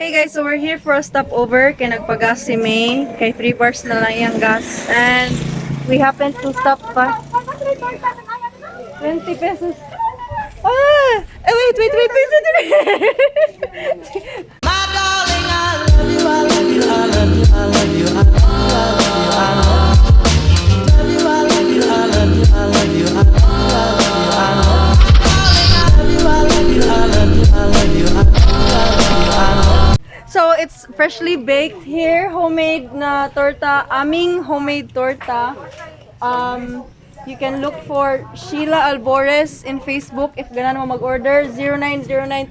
Hey guys, so we're here for a stopover kay nagpagas si May. Kay 3 bars na lang yung gas. And we happen to stop pa. 20 pesos. Ah! Eh, wait, wait, wait, wait, wait, wait. So, it's freshly baked here. Homemade na torta. Aming homemade torta. You can look for Sheila Albores in Facebook if ganan mo mag-order.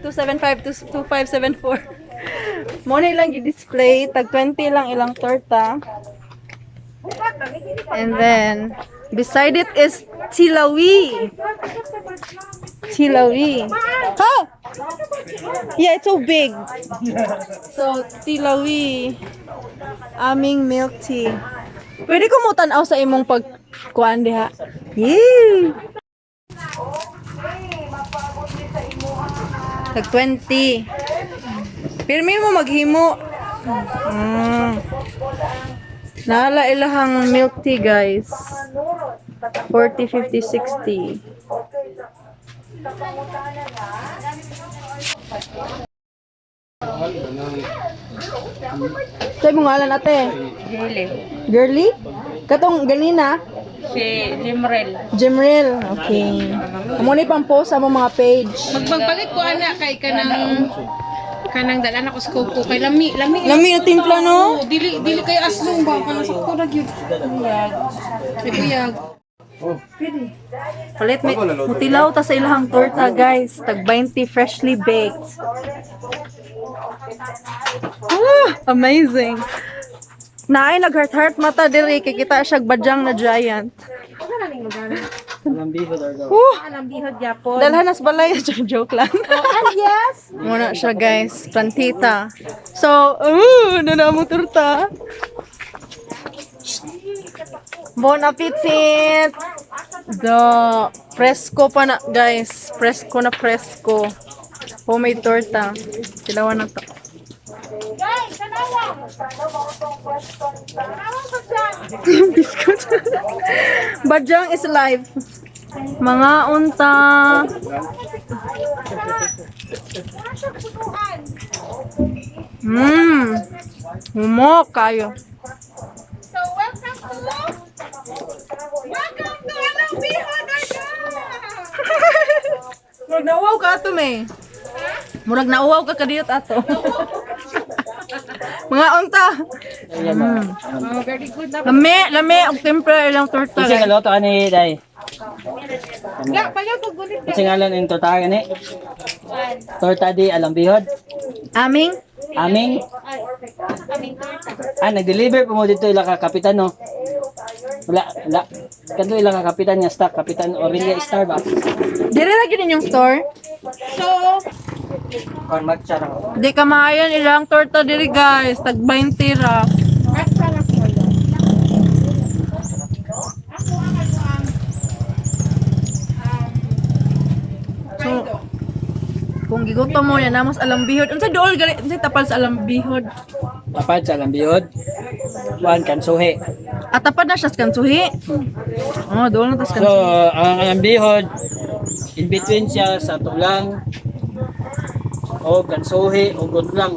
0909-275-2574. Mo na ilang i-display. Tag 20 lang ilang torta. And then, beside it is Tilawi. Tilawi. Ha! Yeah, it's so big. So, Tilawi. Aming milk tea. Pwede ko mo tan-aw sa imong pagkuan diha. Yay! Tag 20. Pirmi mo maghimo. Naala ilahang milk tea, guys. 40, 50, 60. Sa'yo mo ngalan, ate? Girly. Girly? Katong ganina? Si Jimrel. Jimril. Okay. Amo ni pang post sa among mga page. Magpalit ko ana kay kanang dala na ko sa kuko kay lami lami. Lami na timpla, no? Oo, dili dili kay aslong ba kanang sakto ra gyud. Kay buyag. Palit may mutilaw ta sa ilahang torta, guys. Tag 20, freshly baked. Ah, amazing. Naay nag heart heart mata diri kay kita siya badyang na giant. Alam bihod or go. Woo! Anang bihod gyapon. Dalhan nas balay, joke lang. And yes. Muna siya, guys, plantita. So, na mo torta. Bon appetit! The presko pa na, guys. Presko na presko. Homemade torta. Kilawan na to. Biscuit. Badyang is life. Mga unta. Humok kayo. So welcome to Anang Bihod. Murag nauwaw ka ato, may. Murag nauwaw ka kadiyot ato. Mga unta. Oh, very good na. Lami, lami og timpla ilang torta. Kasi Guys. kaloto ani dai. Ya, payaw ko gulit. Kasi ngalan ang torta gani. Torta di alam bihod. Aming Aming. Ah, nag-deliver po mo dito ila ka kapitan, no. Wala, wala. Kadto ila ka kapitan nga stock, Kapitan Aurelia Star ba? Dire ra gyud inyong store. So, Kon matcha ra. Di kamayan ilang torta diri, guys. Tag 20 ra. asa na ko yun? Ako ang ano ang So, kung gigutom mo yan, namos alam bihod. Unsa dool gali, unsa tapal sa alam bihod? Tapad sa alam bihod. Wan kansuhi. At tapad na siya sa kansuhi. Oh, dool na tas So, kansuhi. ang alam bihod in between siya sa tulang o kansuhi o gutlang.